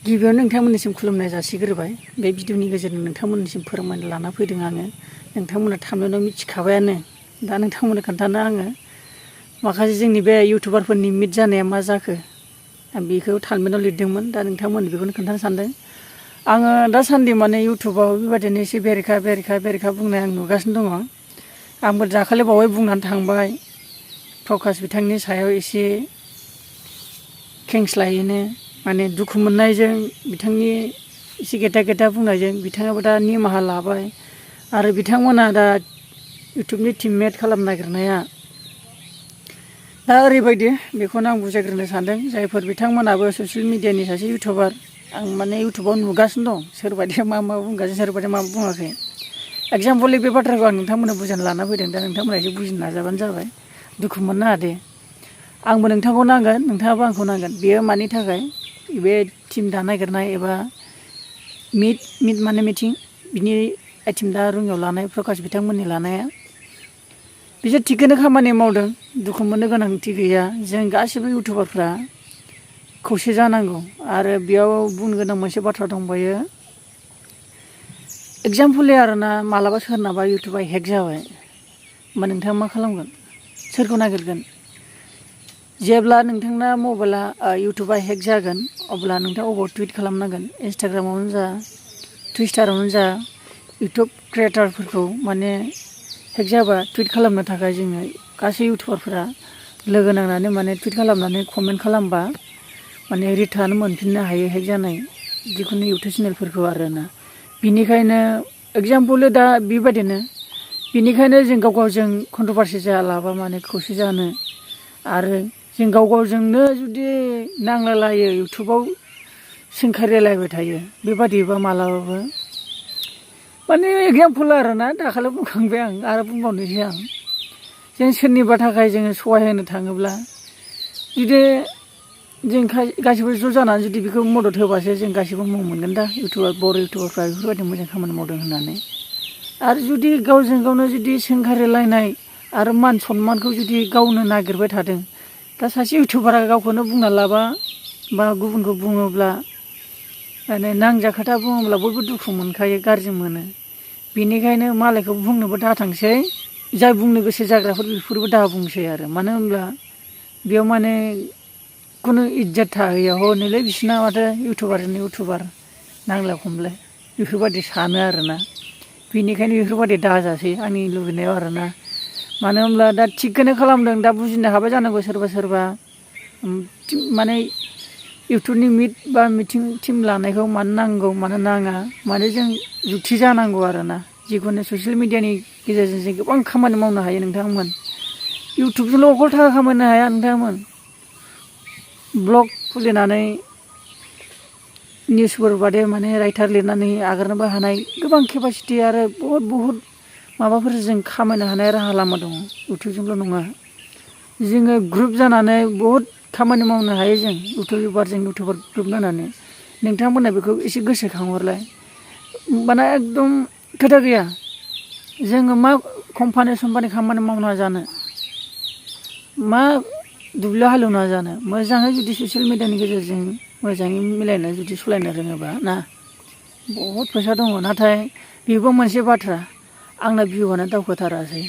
गिबियाव नोंथांमोननिसिम खुलुमनाय जासिग्रोबाय बे भिडिअनि गेजेरजों नोंथांमोननिसिम फोरमायनो लाना फैदों आङो नोंथांमोना थामनेलाव मिथिखाबायानो दा नोंथांमोननो खोन्थानो आङो माखासे जोंनि बे इउटुबारफोरनि मिट जानाया मा जाखो आं बेखौ थामनेलाव लिरदोंमोन दा नोंथांमोननो बेखौनो खोन्थानो सानदों आङो दासान्दि माने इउटुबाव बेबायदिनो एसे बेरेखा बुंनाय आं नुगासिनो दङ आंबो दाखालि बावै बुंनानै थांबाय प्रकाश बिथांनि सायाव एसे खेंस्लायैनो माने दुखु मोननायजों बिथांनि एसे गेदा बुंनायजों बिथाङाबो दा निमाहा लाबाय आरो बिथांमोना दा इउटुबनि टिममेट खालामनो नागिरनाया दा ओरैबायदि बेखौनो आं बुजायग्रोनो सानदों जायफोर बिथांमोनाबो ससियेल मिडियानि सासे इउटुबार आं माने इउटुबाव नुगासिनो दं सोरबायदिया मा बुंगासिनो सोरबायदिया मा बुङाखै एगजामपोलि बे बाथ्राखौ आं नोंथांमोननो बुजायनो लाना फैदों दा नोंथांमोना एसे बुजिनो नाजाबानो जाबाय दुखु मोननो हादे आंबो नोंथांखौ नांगोन नोंथाङाबो आंखौ नांगोन बेयो मानि थाखाय बे टिम दानो नागिरनाय एबा मिट माने मिटिं बिनि आइटिम दा रुमाव लानाय प्रकाश बिथांमोननि लानाया बिसोर थिगैनो खामानि मावदों दुखु मोननो गोनांथि गैया जों गासिबो इउटुबारफ्रा खौसे जानांगौ आरो बेयाव बुंनो गोनां मोनसे बाथ्रा दंबायो एगजामपोलि आरोना मालाबा सोरनाबा इउटुबा हेक जाबाय होमबा नोंथाङा मा खालामगोन सोरखौ नागिरगोन जेब्ला नोंथांना मबाइला इउटुबा हेक जागोन अब्ला नोंथाङा अबाव टुइट खालामनांगोन इन्सटाग्रामावनो जा टुइटारावनो जा इउटुब क्रियेटारफोरखौ माने हेक जाबा टुइट खालामनो थाखाय जोङो गासै इउटुबारफोरा लोगो नांनानै माने टुइट खालामनानै कमेन्ट खालामबा माने रिटार्न मोनफिननो हायो हेक जानाय जिखुनु इउटुब चेनेलफोरखौ आरोना बिनिखायनो एगजामपोल दा बेबायदिनो बिनिखायनो जों गाव गावजों कन्ट्रभारसि जायालाबा माने खौसे जानो आरो जों गाव गावजोंनो जुदि नांलायलायो इउटुबाव सोंखारिलायबाय थायो बेबादिबा मालाबाबो माने एगजामपोल आरोना दाखालि बुंखांबाय आं आरो बुंबावनोसै आं जों सोरनिबा थाखाय जोङो सहाय होनो थाङोब्ला जुदि जों गासिबो ज' जानानै जुदि बेखौ मदद होबासो जों गासिबो मुं मोनगोन दा बर' इउटुबारफ्रा बेफोरबायदि मोजां खामानि मावदों होननानै आरो जुदि गावजों गावनो जुदि सोंखारिलायनाय आरो मान सनमानखौ जुदि गावनो नागिरबाय थादों दा सासे इउटुबारा गावखौनो बुंना लाबा बा गुबुनखौ बुङोब्ला माने नांजा खोथा बुङोब्ला बयबो दुखु मोनखायो गाज्रि मोनो बेनिखायनो मालायखौ बुंनोबो दाथांसै जाय बुंनो गोसो जाग्राफोर बेफोरबो दा बुंसै आरो मानो होनब्ला बेयाव माने खुनु इज्जत थाहैया हनैलाय बिसिना माथो इउटुबार नांलाय खमलाय बेफोरबायदि सानो आरोना बेनिखायनो बेफोरबायदि दाजासै आंनि लुबैनायाव आरोना मानो होनब्ला दा थिगखौनो खालामदों दा बुजिनो हाबाय जानांगौ सोरबा माने इउटुबनि मिट बा मिटिं टिम लानायखौ मानो नांगौ मानो नाङा माने जों जुक्ति जानांगौ आरोना जिखुनु ससियेल मिडियानि गेजेरजों जों गोबां खामानि मावनो हायो नोंथांमोन इउटुबजोंल' अखल थाखा खामायनो हाया नोंथांमोन ब्लग खुलिनानै निउसफोर बादि माने राइटार लिरनानै आगारनोबो हानाय गोबां केपासिटि आरो बहुद माबाफोर जों खामायनो हानाय राहा लामा दङ इउटुबजोंल' नङा जोङो ग्रुप जानानै बहुद खामानि मावनो हायो जों इउटुबार ग्रुप जानानै नोंथांमोना बेखौ एसे गोसोखांहरलाय माने एकदम खोथा गैया जोङो मा कम्पानि खामानि मावना जानो मा दुब्लियाव हालेवना जानो मोजाङै जुदि ससियेल मिडियानि गेजेरजों मोजाङै मिलायनानै जुदि सालायनो रोङोबा ना बहुद फैसा दङ नाथाय बेबो मोनसे बाथ्रा आंना भिउआनो दावखोथारासै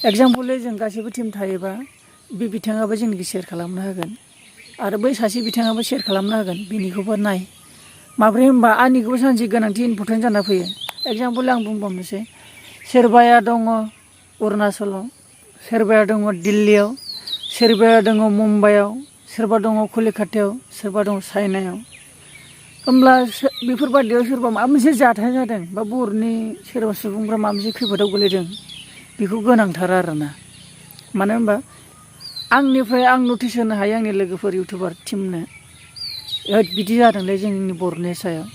एगजामपोलि जों गासैबो टिम थायोबा बे बिथाङाबो जोंनिखौ सेयार खालामनो होगोन आरो बै सासे बिथाङाबो सेयार खालामनो होगोन बेनिखौबो नाय माब्रै होनबा आंनिखौबो सानसे गोनांथि इम्परटेन्ट जाना फैयो एगजामपोल आं बुंबावनोसै सोरबाया दङ अरुणाचलाव सोरबाया दङ दिल्लीयाव सोरबाया दङ मुम्बाइआव सोरबा दङ कलिकातायाव सोरबा दङ चाइनायाव होमब्ला बेफोरबायदियाव सोरबा माबा मोनसे जाथाय जादों बा बर'नि सोरबा सुबुंफ्रा माबा मोनसे खैफोदाव गोलैदों बेखौ गोनांथार आरोना मानो होनबा आंनिफ्राय आं नटिस होनो हायो आंनि लोगोफोर इउटुबार टिमनो बिदि जादोंलै जोंनि बर'नि सायाव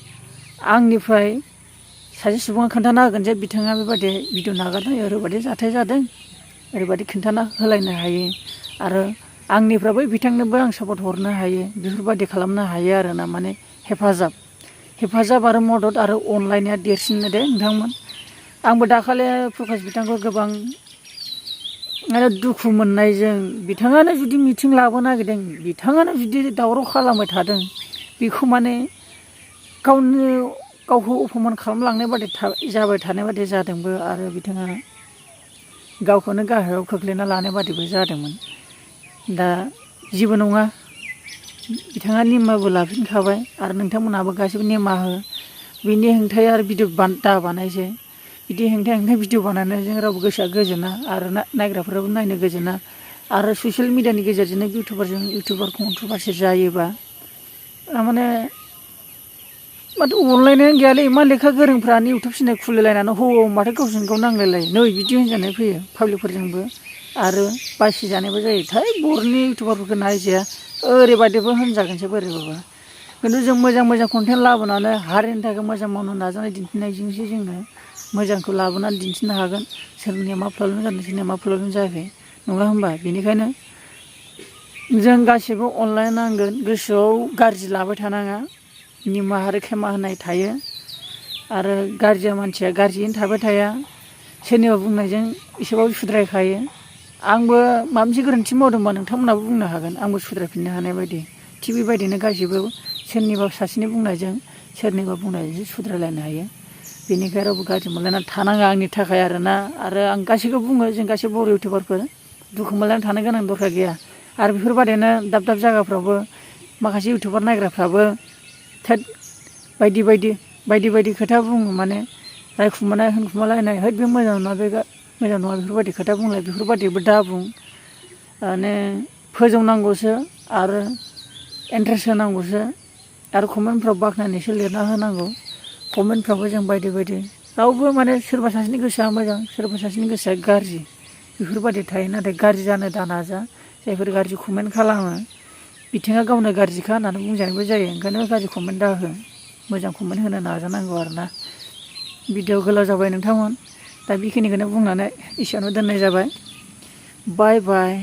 आंनिफ्राय सासे सुबुङा खोन्थाना होगोन जे बिथाङा बेबायदि भिडिअ नागारदों ओरैबायदि जाथाय जादों ओरैबायदि खोन्थाना होलायनो हायो आरो आंनिफ्राय बै बिथांनोबो आं सापर्ट हरनो हायो बेफोरबायदि खालामनो हायो आरोना माने हेफाजाब आरो मदद आरो अनलायनाया देरसिननो दे नोंथांमोन आंबो दाखालि प्रकाश बिथांखौ गोबां आरो दुखु मोननायजों बिथाङानो जुदि मिटिं लाबोनो नागिरदों बिथाङानो जुदि दावराव खालामबाय थादों बेखौ माने गावखौ अपमान खालामलांनाय बादि जाबाय थानाय बादि जादोंबो आरो बिथाङा गावखौनो गाहायाव खोख्लैना लानाय बादिबो जादोंमोन। दा जेबो नङा, बिथाङा निमाबो लाफिनखाबाय आरो नोंथांमोनहाबो गासैबो निमाहा हो। बिनि हेंथायै आरो भिडिअ दा बानायसै। बिदि हेंथा भिडिअ बानायनायजों रावबो गोसोआ गोजोना आरो नायग्राफोराबो नायनो गोजोना। आरो ससियेल मिडियानि गेजेरजोंनो इउटुबार कन्ट्रभार्सि जायोबा माने माथो अनलायनायानो गैयालै, मा लेखा गोरोंफ्रानो इउटुब चेनेल खुलिलायनानै माथो गावजों गाव नांलायलायो नै बिदि होनजानाय फैयो पाब्लिकफोरजोंबो आरो बासिजानायबो जायो। बर'नि इउटुबारफोरखौ नायजाया ओरैबायदिबो होनजागोनसो बोरैबाबा। खिन्थु जों मोजां कन्टेन्ट लाबोनानै हारिनि थाखाय मोजां मावनो नाजानाय दिन्थिनायजोंसो जोङो मोजांखौ लाबोनानै दिन्थिनो हागोन। सोरनिया मा प्रब्लेम जादों, सोरनिया मा प्रब्लेम जायाखै, नङा होमबा? बेनिखायनो जों गासिबो अनलायनांगोन, गोसोआव गाज्रि लाबाय थानाङा, निमाहा आरो क्षेमा होनाय थायो आरो गाज्रिया मानसिया गाज्रियैनो थाबाय थाया, सोरनिबा बुंनायजों एसेबाबो सुद्रायखायो। आंबो माबा मोनसे गोरोन्थि मावदोंबा नोंथांमोनाबो बुंनो हागोन, आंबो सुद्रायफिननो हानाय बायदि। थिग बेबायदिनो गासिबो सोरनिबा सासेनि बुंनायजों सोरनिबा बुंनायजों सुद्रायलायनो हायो। बेनिखाय रावबो गाज्रि मोनलायनानै थानाङा आंनि थाखाय आरोना। आरो आं गासैखौबो बुङो, जों गासैबो बर' इउटुबारफोर दुखु मोनलायनानै थानो गोनां दरखार गैया। आरो बेफोरबायदिनो दाब जायगाफ्रावबो माखासे इउटुबार नायग्राफ्राबो बायदि खोथा बुङो, माने रायखुमानाय होनखुमालायनाय, बे मोजां नङा, बे मोजां नङा, बेफोरबायदि खोथा बुंलाय, बेफोरबायदिबो दा बुं। माने फोजौनांगौसो आरो इन्टारेस्ट होनांगौसो आरो कमेन्टफ्राव बाख्नायनायसो लिरना होनांगौ। कमेन्टफ्रावबो जों बायदि रावबो माने सोरबा सासेनि गोसोआ मोजां, सोरबा सासेनि गोसोआ गाज्रि, बेफोरबायदि थायो। नाथाय गाज्रि जानो दा नाजा। जायफोर गाज्रि कमेन्ट खालामो बिथिङा गावनो गाज्रिखा होननानै बुंजानायबो जायो। ओंखायनो गाज्रि कमेन्ट दा हो, मोजां कमेन्ट होनो नाजानांगौ आरोना। भिडिअ गोलाव जाबाय नोंथांमोन, दा बेखिनिखौनो बुंनानै एसेयावनो दोननाय जाबाय। बाय बाय।